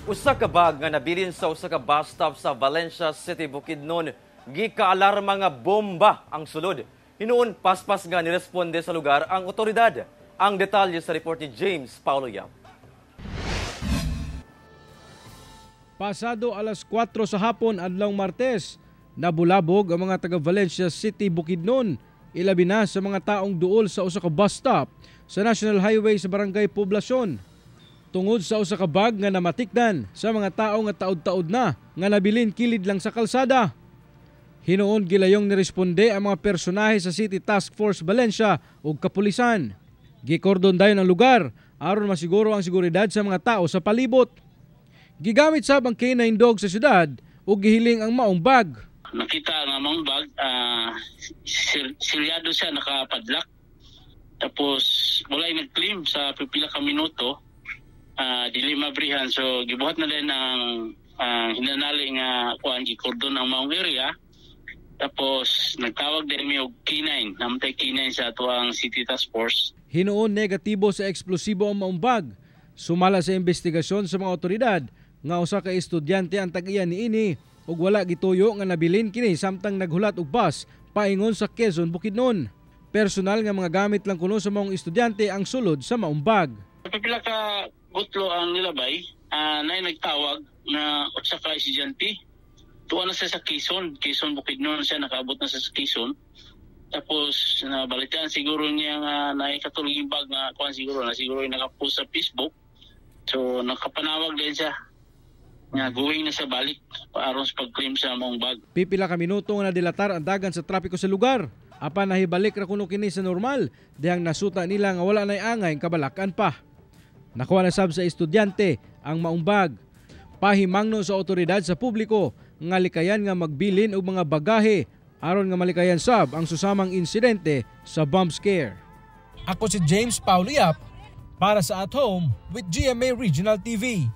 Usa ka bag nga nabilin sa usa ka bus stop sa Valencia City, Bukidnon, gikaalarma nga bomba ang sulod. Hinuon paspas nga niresponde sa lugar ang otoridad. Ang detalye sa report ni James Paulo Yap. Pasado alas 4 sa hapon adlawng Martes, nabulabog ang mga taga Valencia City, Bukidnon, ilabi na sa mga taong duol sa usa ka bus stop sa National Highway sa Barangay Poblacion, tungod sa usa ka bag nga namatikdan sa mga tao nga taod-taod na nga nabilin kilid lang sa kalsada. Hinuon gilayong niresponde ang mga personahe sa City Task Force Valencia ug kapulisan. Gikordon dayon ang lugar aron masiguro ang seguridad sa mga tao sa palibot. Gigamit sab ang K9 dog sa syudad ug gihiling ang maong bag. Nakita nga maong bag, silyado siya, nakapadlak. Tapos walay nag-claim sa pipila ka minuto. Dili mabrihan, so gibuhat na din ang hinanali nga kuan, gikordon ang maong area. Tapos nagtawag din mi og K9, namatay K9 sa atuang City Task Force. Hinuon negatibo sa eksplosibo ang maong bag. Sumala sa investigasyon sa mga otoridad nga usa ka estudyante ang tag-iya niini ug wala gituyo nga nabilin kini samtang naghulat og bus paingon sa Quezon, Bukidnon. Personal nga mga gamit lang kuno sa maong estudyante ang sulod sa maong bag. Pipila ka gutlo ang nilabay, nay nagtawag na usa ka estudyante. Tuwa na siya sa Quezon, Quezon Bukidnon siya, nakaabot na siya sa Quezon. Tapos nabalitaan siguro niya nga naikatulog yung bag nga kuan siguro na siguro yung nakapost sa Facebook. So nakapanawag din siya nga going na sa balik aron sa pag-claim sa maong bag. Pipila ka minuto nga nadilatar ang dagan sa trapiko sa lugar. Apan nahibalik ra kuno kini sa normal dihang nasuta nila nga wala nay angay kabalakan pa. Nakuha na sab sa estudyante ang maong bag. Pahimangno sa otoridad sa publiko nga likayan nga magbilin og mga bagahe aron nga malikayan sab ang susamang insidente sa bomb scare. Ako si James Paulo Yap para sa At Home with GMA Regional TV.